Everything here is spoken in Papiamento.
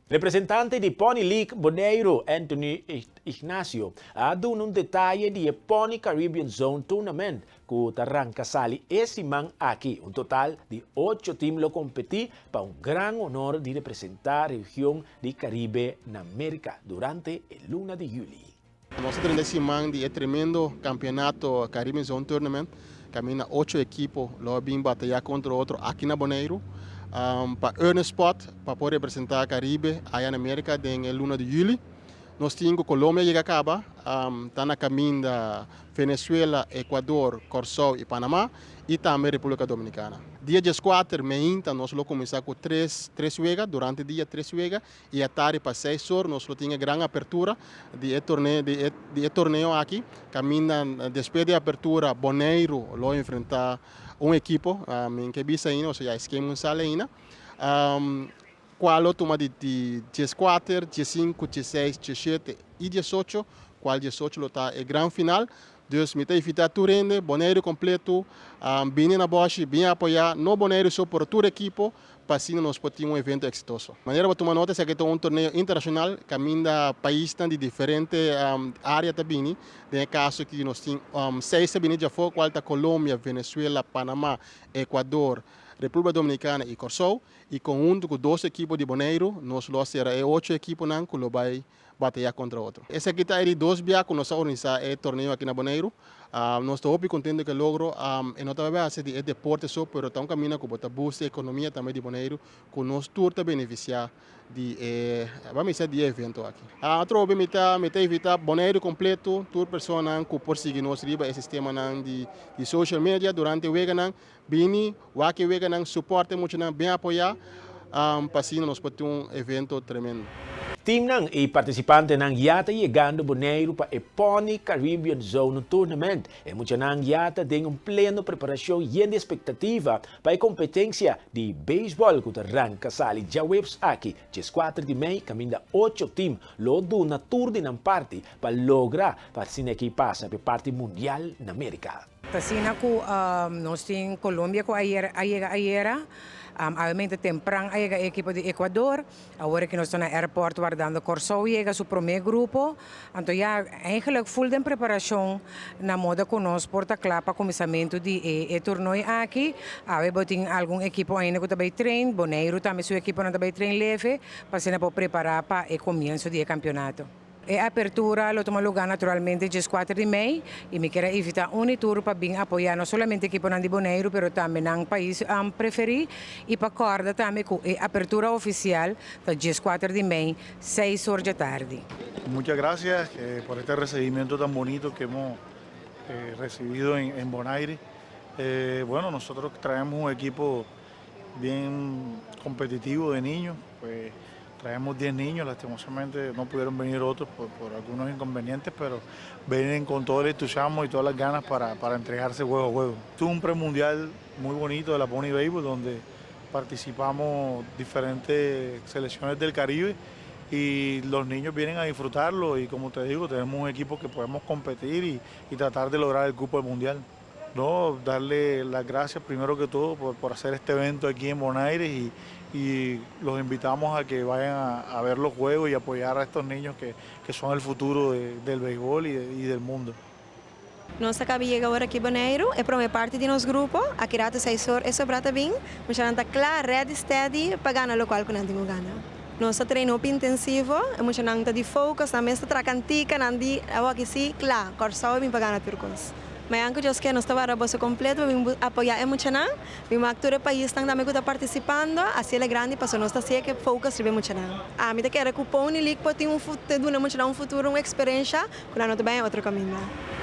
Representante di Pony League Bonaire, Anthony Ignacio, a duna un detaye di Pony Caribbean Zone Tournament, ku ta ranka sali e siman aki. Un total di ocho team lo kompetí pa un gran honor di representá region di Karibe na Amérika durante luna di yüli. Nos tin siman di tremendo kampeonato Caribbean Zone Tournament, kaminda ocho ekipo lo bin bataya kontra otro aki na Boneiru. Pa earn spot, pa por representá Karibe aya na Amérika den luna di yüli. Nos tin Colombia a yega kaba, ta na kaminda Venezuela, Ecuador, Kòrsou i Panamá i tambe Repúblika Dominikana. Dia 14, mainta, nos lo kuminsá ku tres wega, durante dia tres wega, i atardi pa 6 or nos lo tin gran apertura di e torneo aki. Kaminda despues di apertura, Boneiru lo enfrentá un ekipo, ku ke bisa ainda, o sea, esquema un sala ainda. Kual tuma di 14, 15, 16, 17 i 18, kual 18 lo ta e gran final. Dus mi ta invitá tur hende, Boneiru kompleto, bini na Boshi, bin apoyá, no Boneiru so, pero tur ekipo, pa asina nos por tin un evento eksitoso. Manera pa tuma nota, esaki ta un torneo internashonal, kaminda pais di diferente área ta bini. Den kaso ku nos tin seis ta bini di afó, kual ta Colombia, Venezuela, Panamá, Ecuador, Repúblika Dominikana i Kòrsou, i konhunto ku dos ekipo di Boneiru, nos lo sera e ocho ekiponan ku lo bai bataya kontra otro. Esaki ta e dos biaha ku nos a organisá e torneo aki na Boneiru. Nos ta kontentu ku e logro. I no ta base di deporte so, pero ta un kaminda ku ta boost ekonomia tambe di Boneiru, ku nos tur ta benefisiá di ban bisa di evento aki. Atrobe mi ta invitá Boneiru kompleto, tur persona ku por sigui nos riba e sistema di social media durante weganan, bini, wak e weganan, support muchanan, bin apoyá, pa asina nos por tin un evento tremendo. Teamnan i partisipantenan ya ta yegando Boneiru pa e Pony Caribbean Zone Tournament. E muchanan ya ta den un pleno preparashon i ekspektativa pa e kompetensia di beisbòl ku ta ranka sali djaweps aki, 4 di mei, kaminda ocho team lo duna tur di nan parti pa logra pa asina ku pasa pa parti mundial na Amérika. Asina ku nos tin Colombia ku a yega ayera, obviamente tempran a yega ekipo di Ecuador, awor ku nos ta na airport wardando Kòrsou yega su promé grupo. Anto ja, eigenlijk full den preparashon na moda ku nos por ta kla pa kuminsamentu di e torneo aki. Awe bo tin algun ekipo ainda ku ta bai train, Boneiru tambe su ekiponan ta bai train leve, pa asina por prepará pa e komienso di e kampeonato. E apertura lo tuma lugá naturalmente 4 di mei i mi ke invitá un i tur pa bin apoyá no solamente ekipo di Boneiru, pero tambe nan pais preferí i pa kòrda tambe ku e apertura ofisial ta 4 di mei, 6 or di atardi. Muchas gracias por este recibimiento tan bonito que hemos recibido en Bonaire. Bueno, nosotros traemos un equipo bien competitivo de niños, pues traemos 10 niños, lastimosamente no pudieron venir otros por algunos inconvenientes, pero vienen con todo el entusiasmo y todas las ganas para entregarse juego a juego. Tuvo un premundial muy bonito de la Pony Baseball donde participamos diferentes selecciones del Caribe y los niños vienen a disfrutarlo y, como te digo, tenemos un equipo que podemos competir y tratar de lograr el cupo del mundial. No, darle las gracias primero que todo por hacer este evento aquí en Bonaire y los invitamos a que vayan a ver los juegos y apoyar a estos niños que son el futuro del béisbol y del mundo. Nos a kaba di yega awor aki Boneiru, e promé parti di nos grupo, aki ratu 6 or, e sobrá ta bin, muchanan ta kla, ready, steady, pa gana loke ku nan tin ku gana. Nos a train intensivo, e muchanan ta di focus, nan mes ta traha kantika, nan di, aki si, kla, Kòrsou bin pa gana tur kos. Mañan ku Dios ke nos ta warda boso kompleto, bin apoyá e muchanan, bin wak tur e paisnan tambe ku ta partisipando, asina grandi paso nos ta sigur ku focus riba muchanan. Ami ta kere ku Pony League por tin un duna muchanan un futuro, un eksperensia, ku nan no ta bai otro kaminda.